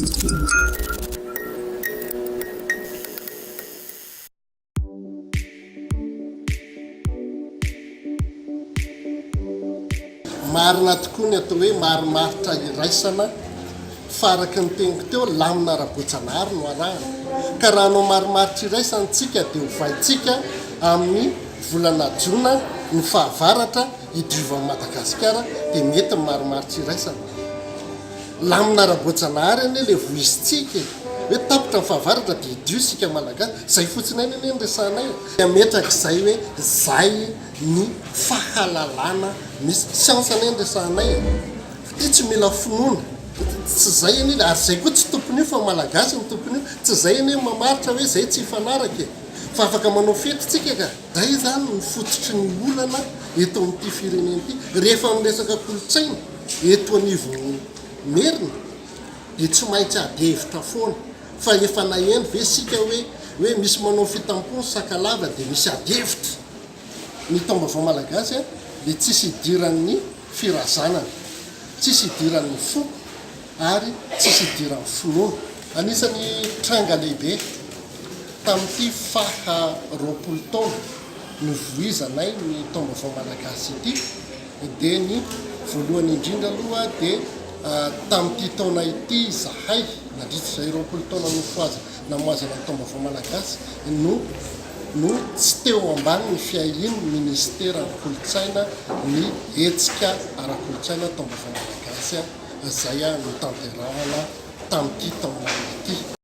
Marina tokoa ny atao hoe marimaritra iraisana fa araka ny teniko teo, lamina ara-boajanahary no arahana. Ka raha hanao marimaritra iraisana isika dia ovaintsika amin'ny volana jona ny fahavaratra hidiovan'i Madagasikara dia mety ny marimaritra iraisana. Lamina ara-boajanahary anie ilay voizintsika e! Hoe tapitra ny fahavaratra dia idio isika Malagasy. Izay fotsiny ihany anie no resahanay e! Hametraka izay hoe izay ny fahalalana misy. Siansa anie no resahanay e! Fa ity tsy mila finoana. Tsy izay anie ilay, ary izay koa tsy tompon'io fa Malagasy no tompon'io. Tsy izay anie no mamaritra hoe izay tsy hifanaraka e! Fa afaka manao fety tsika ka! Izay izany no fototry ny olana eto amin'ity firenena ity. Rehefa miresaka kolontsaina. Eto anivon'ny Merina dia tsy maintsy ady hevitra foana fa efa naheno ve isika hoe hoe misy manao fitampoha ny Sakalava dia misy ady hevitra? Ny taom-baovao malagasy dia tsisy idiran'ny firazanana, tsisy idiran'ny foko ary tsisy idiran'ny finoana. Anisan'ny tranga lehibe tamin'ity faha 20 taona nivoizanay ny taom-baovao malagasy ity dia ny voalohany indrindra aloha dia tamin'ity taona ity izahay nandritra izay 20 taona nofohaza namohazana ny taom-baovao malagasy no no tsy teo ambany ny fiahian'ny ministeran'ny kolontsaina ny hetsika ara-kolontsaina taom-baovao malagasy izay notanterahana tamin'ity taona ity.